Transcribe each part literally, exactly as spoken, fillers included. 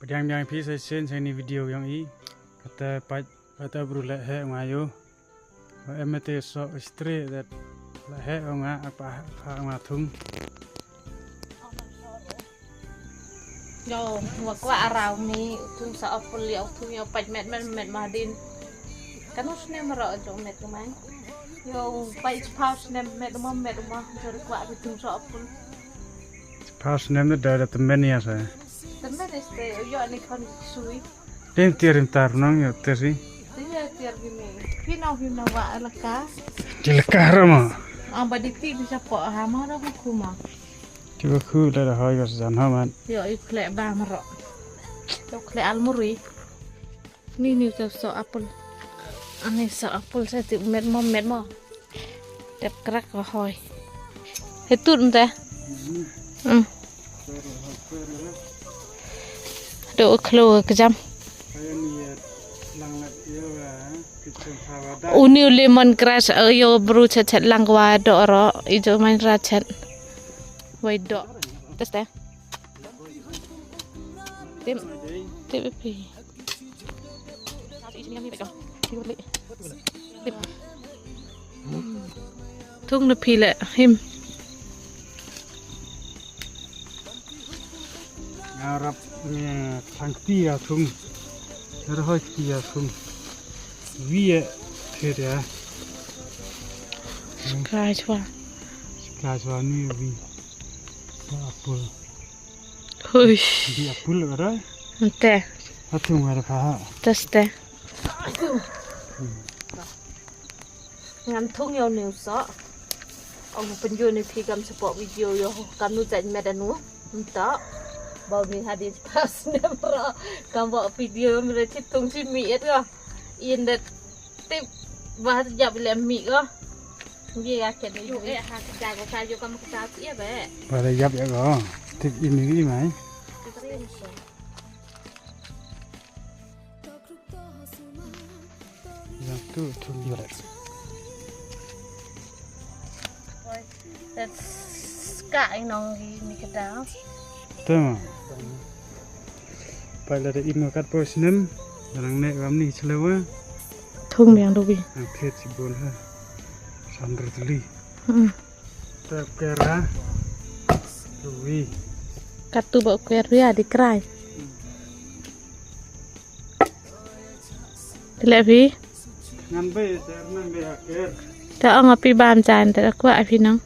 Pdiang biang phi sa sien sa ini video yong i. Kata pait, kata bru le he nga yo. Wa em te so istri that le he nga apa, apa nga thung. Yo, wa kwah arau ni, u thung sa apple, yo u thung yo pait met met met ma din. Kan u snem ro jong met ma. Yo, pait chiphaw snem met ma, met ma, jor kwah ki thung sa apple. Chiphaw snem da da temen ya sa. Temen este, yo ni kan sui. Din tiar im tar nong yo teri. Din ya tiar gini. Phi nong phi nong wa laka. Di laka ro ma. Amba di ti bisa po ha ma ro bu kuma. Ti bu khu da da hoi ko sa jan ha man. Yo i khleh ba ma ro. To khleh almuri. Ni ni to so apple. Ani so apple sa ti met mo met mo. Dep krak ko hoi. He tut nte. Hmm. Do khlo ka jam. Uni u lemon grass, eh, yo bru chet chet lang wa do ro, i jo main ra chet. Wai do. Tes te. Tip, tip pi. Thung na phi le him. Nga rap nga thang ti ya thung. Nga rap hoi ti ya thung. Wi ya thir ya. Skai chwa. Skai chwa ni wi. Sa apple. Hush. Di apple ka rai. Ante. Atung ada paha. Teste. Ngan thung yo ni u so. Ong pynjur ni phi kam support video yo kam nu jan met anu. Nta. Bau ni hadin pas nem ro. Kam bau video mi re chi thung chi mi et ko. In det tip ba yap le mi ko. Ye ya ke ni. Yo eh ha ka ja ko ka yo kam ka ta chi e be. Ba le yap ya ko. Tip ini ni mai. Yang tu tu yore. That's ka inong gi mi ka da. Tama. Pai la da im kat po snem, nang ne kam ni chlewa. Thung biang dobi. Ang thiet si bol ha. Sandra tuli. Hmm. Te kera. Dobi. Kat tu ba kera di krai. Te le phi. Ngan be, te ngan be aker. Te ong api bam jan, te kwah phi nong.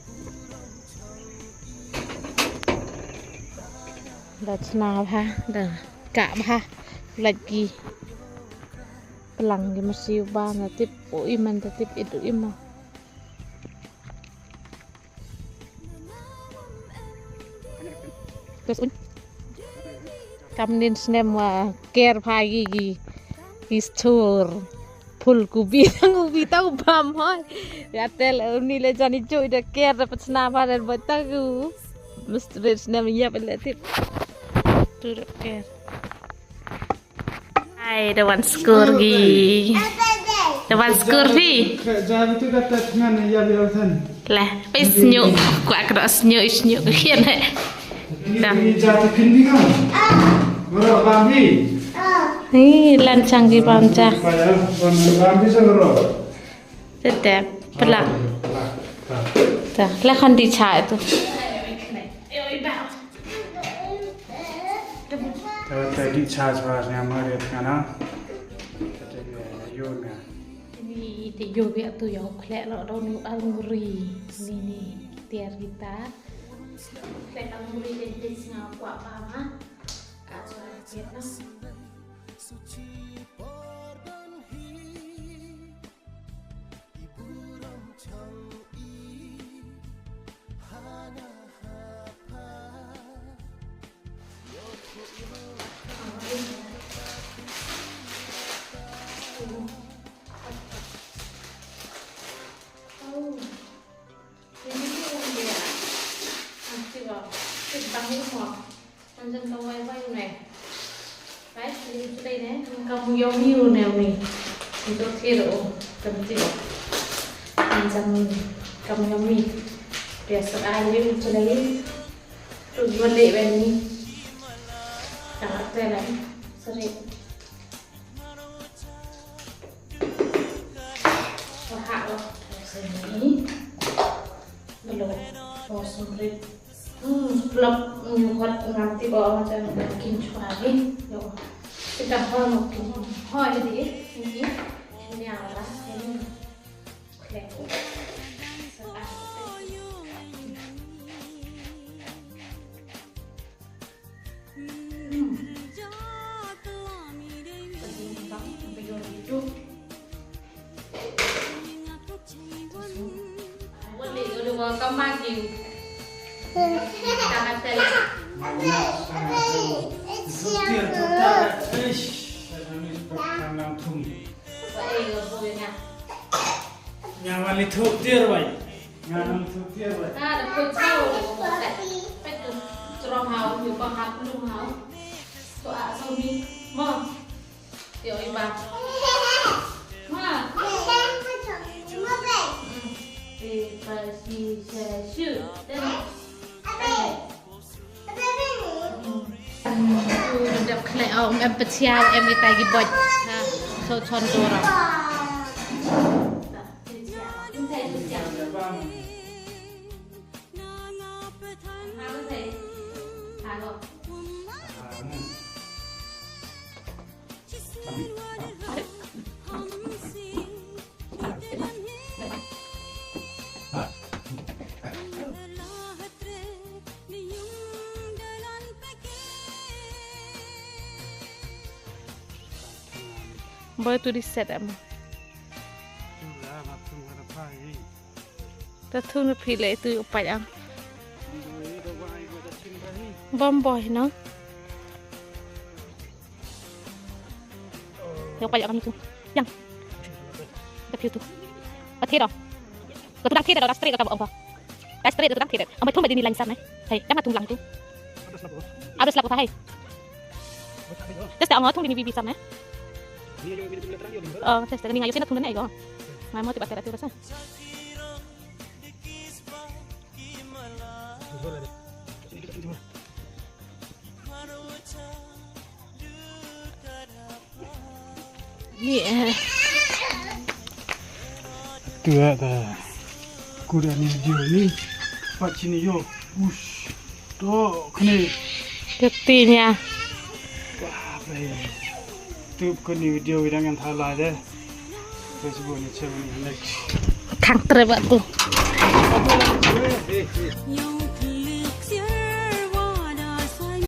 Da chna bha, da ka bha, lait ki. Plang ki masi u ba na tip u iman, da tip it u iman. Kam nin snem wa ker pha gi gi, gi stur. Phul kubi tang ubi tang u bam hoi. Ya tel uni le jani joi da ker da pachna ba da ba tang u. Mesti snem yap le tip. Tu da ker. Ai, da wan skur gi. Da wan skur phi. Jam tu kata tngan ya bi altan. Lah, pais nyuk, kwah kena senyuk, senyuk kian eh. Dah. Ni jati pindi kan? Bro, bambi. Ni lan chang ki bam cha. Paya, bambi sa bro. Tetap pelak. Dah, lah kan di cha itu. Tadi charge pas nga mari kana. Tadi yo nga. Ni te yo bi atu yo khlek lo do ni almuri. Ni ni tiar kita. Khlek almuri te te nga kwah ba ma. Ka chwa kiat na. Anjan ka wai wai ne. Right, ni tu dai ne, kam yummy u ne u ni. Ni tu thir u, kam ti u. Anjan kam yummy. Biasa ai ni tu dai. Tu balik wai ni. Tang te la, sari. Wahak lo, sari. Belo, oh, sari. Hmm, plop, nyukat nganti ko awa chan kin chwa ni. Yo. Kita hoi mo kin. Hoi di, ni. Ni ara, ni. Khlek. Hmm. Bang, bang, bang. Wali, udah mau kamar ni. Tangan tel. Mana sana tu? Sutir tu tak. Eish, saya ni seperti kandang tung. Wali, udah punya. Nya wali thuk tiar wai. Nya wali thuk tiar wai. Ah, da pun chau, da pun chau. Pet tu, chrom hau, yu pa hap lum hau. Tu a, so mi. Mo. Yo, i ba. Ma. Hmm. Ti, pa, si, sa, su. Dep khleh o, em pyrchah, em kita ki bot. Ha, so chon dora. Boy, tu di set em. Ta thung na phi le tu u pait ang. Bom boy no. Yo pait ang tu. Yang. Ta phi tu. Athe do. Ka tu dang the da, da straight ka bom ba. Da straight da tu dang the da. Am thung ba di ni line sam ne. Hei, dang thung lang tu. Abis la ko hei. Test ang thung di ni bibi sam ne. Oh, test ni nga yo sina thung ne ko. Ngai mo ti ba tera tu rasa. Ni, eh. Tu ada. Kuda ni video ni. Pat sini yo. Ush. To kene. Ketinya. Wah, bre. Tu kene video idang yang thala de. Facebook ni cewek ni next. Thang tre ba tu.